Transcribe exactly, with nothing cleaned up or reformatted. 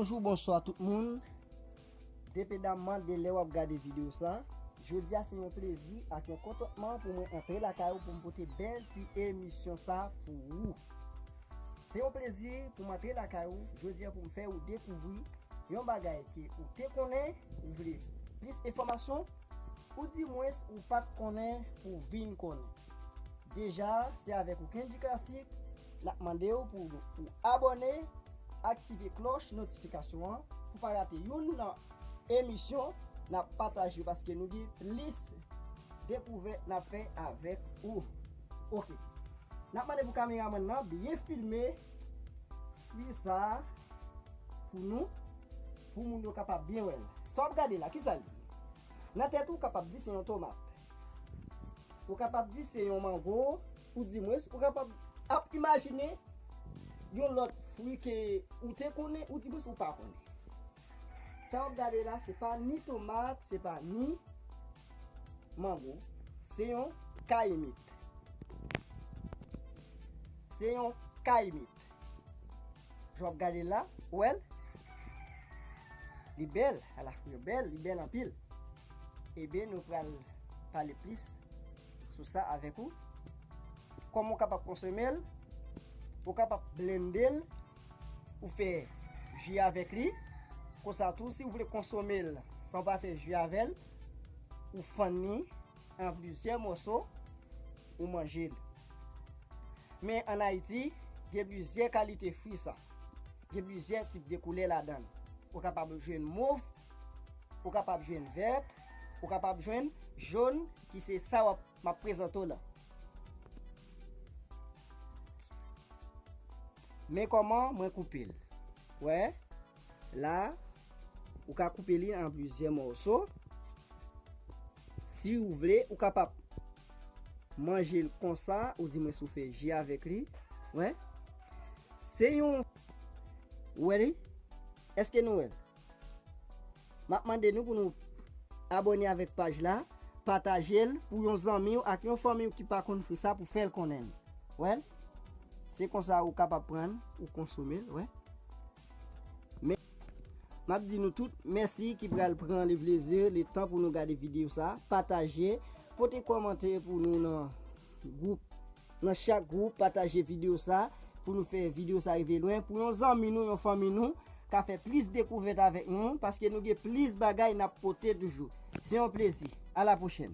Bonjou, bonswa tout moun. Dependamman de lè w ap gade videyo sa, jodi a se yon plezi ak yon kontantman pou mwen antre lakay ou pou m pote bèl ti emisyon sa pou ou. Se yon plezi pou m antre lakay ou jodi a pou m fè ou dekouvri yon bagay ke ou te konnen, ou vle plis enfòmasyon, ou di mwens ou pa t konnen pou w vin konnen. Deja, se avèk okenn di klasik, n ap mande w pou ou abòne, aktive klòch notifikasyon an pou pa rate youn nan emisyon n ap pataje yo, paske nou gen plis dekouvèt n ap fè avèk ou. Oke. N ap mande pou kameramann nan byen filme fwi sa a pou nou, pou moun yo kapab byen wè l. Sa w ap gade la, kisa l ye? Nan tèt ou, ou kapab di se yon tomat. Ou kapab di se yon mango, ou di mwens, ou kapab ap imajine yon lòt fwi ke ou te konnen, ou di mwens ou pa konnen. Sa w ap gade la, se pa ni tomat, se pa ni mango, se yon kayimit. Se yon kayimit. Jan w ap gade la, ou wè l? Li bèl, ala fwi bèl, li bèl anpil. Ebyen, nou pral pale plis sou sa avèk ou. Kòman ou kapab konsome l? Ou kapab blende l, ou fè ji avèk li. Konsa tou, si w vle konsome l san w pa fè ji avè l, ou fann li an plizyè mòso, ou manje l. Men ann Ayiti, gen plizyè kalite fwi sa. Gen plizyè tip de koulè ladan l. Ou kapab jwenn mov, ou kapab jwenn vèt, ou kapab jwenn jòn, ki se sa w ap, m ap prezante w la. Men kòman mwen koupe l. Wè, la, ou ka koupe li an plizyè mòso. Si w vle, ou kapab manje l konsa, ou di mwens ou fè ji avèk li. Wè. Se yon, ou wè li? Èske nou wè l? M ap mande nou pou nou abòne avèk paj la, pataje l pou yon zanmi w ak yon fanmi w ki pa konn fwi sa pou fè l konnen l. Wè l? Se konsa ou kapab pran l, ou konsome l, wè. Men, m ap di nou tout mèsi ki pral pran le plezi, le tan pou nou gade videyo sa, pataje, pote kòmantè pou nou nan gwoup, nan chak gwoup, pataje videyo sa pou nou fè videyo sa rive lwen, pou yon zanmi nou, yon fanmi nou ka fè plis dekouvèt avèk nou, paske nou gen plis bagay n ap pote toujou. Se yon plezi. A la pwochèn.